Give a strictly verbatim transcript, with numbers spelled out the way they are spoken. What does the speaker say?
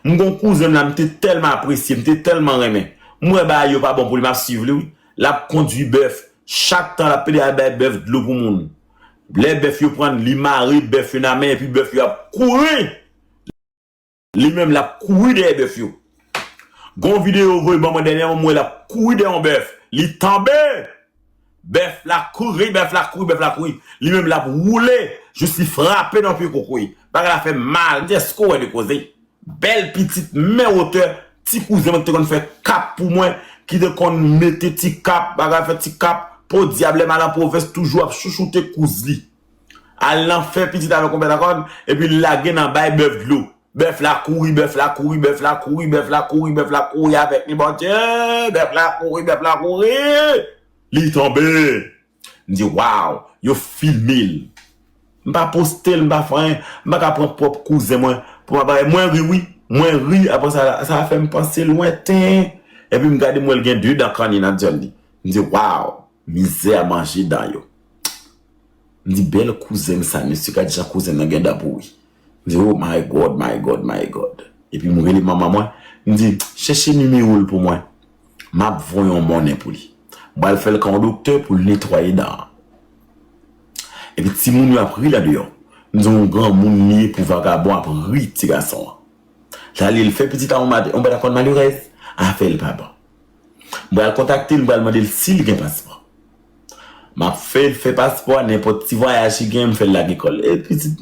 M gon kouzen m la, m te tèlman apresye, m te tèlman renmen. M wè bagay yo pa bon pou li, m ap swiv li, wi. L ap kondui bèf. Chak tan l ap pede al bay bèf dlo pou moun. Lè bèf yo pran, li mare bèf yo nan men, epi bèf yo ap kouri. Li menm, l ap kouri dèyè bèf yo. Gon videyo yo voye ban mwen dènyèman, m wè l ap kouri dèyè yon bèf. Li tonbe! Bèf la kouri, bèf la kouri, bèf la kouri. Li menm, l ap woule jis li frape nan pye kokoye. Bagay la fè mal. M di, èske w wè de koze? Bèl pitit, men wotè, ti kouzen mwen ki te konn fè kap pou mwen, ki te konn mete ti kap, bagay fè ti kap, podyab lè m al an pwovens toujou ap chouchoute kouz li. Al nan fè pitit avèk yon pètakòn, epi l lage nan bay bèf dlo. Bèf la kouri, bèf la kouri, bèf la kouri, bèf la kouri, bèf la kouri avèk li, Bondye, bèf la kouri, bèf la kouri. Li tonbe. M di, waw, yo filme l. M pa poste l, m pa fè anyen. M pa ka pran pwòp kouzen mwen pou m ap bagay. Mwen ri, wi. Mwen ri, apre sa, sa fè m panse lwen ten. Epi m gade, m wè l gen de dan kanni nan dyòl li. M di, waw, mizè a manje dan yo. M di, bèl kouzen m sa, mesye, gad jan kouzen nan gen dan pouri. M di, oh my God, my God, my God. Epi m rele manman mwen, m di, chèche nimewo l pou mwen. M ap voye yon monnen pou li. M pral fè l ka yon doktè pou l netwaye dan an. Epi timoun yo ap ri l andeyò. M di yon granmoun li ye pou vagabon ap ri ti gason an. L ale l fè pitit la yon mad- yon pètakòn malerèz, afè l pa bon. M pral kontakte l, m pral mande l si l gen paspò. M ap fè l fè paspò a, nenpòt ti vwayaj li gen, m fè l lage kò l. E pitit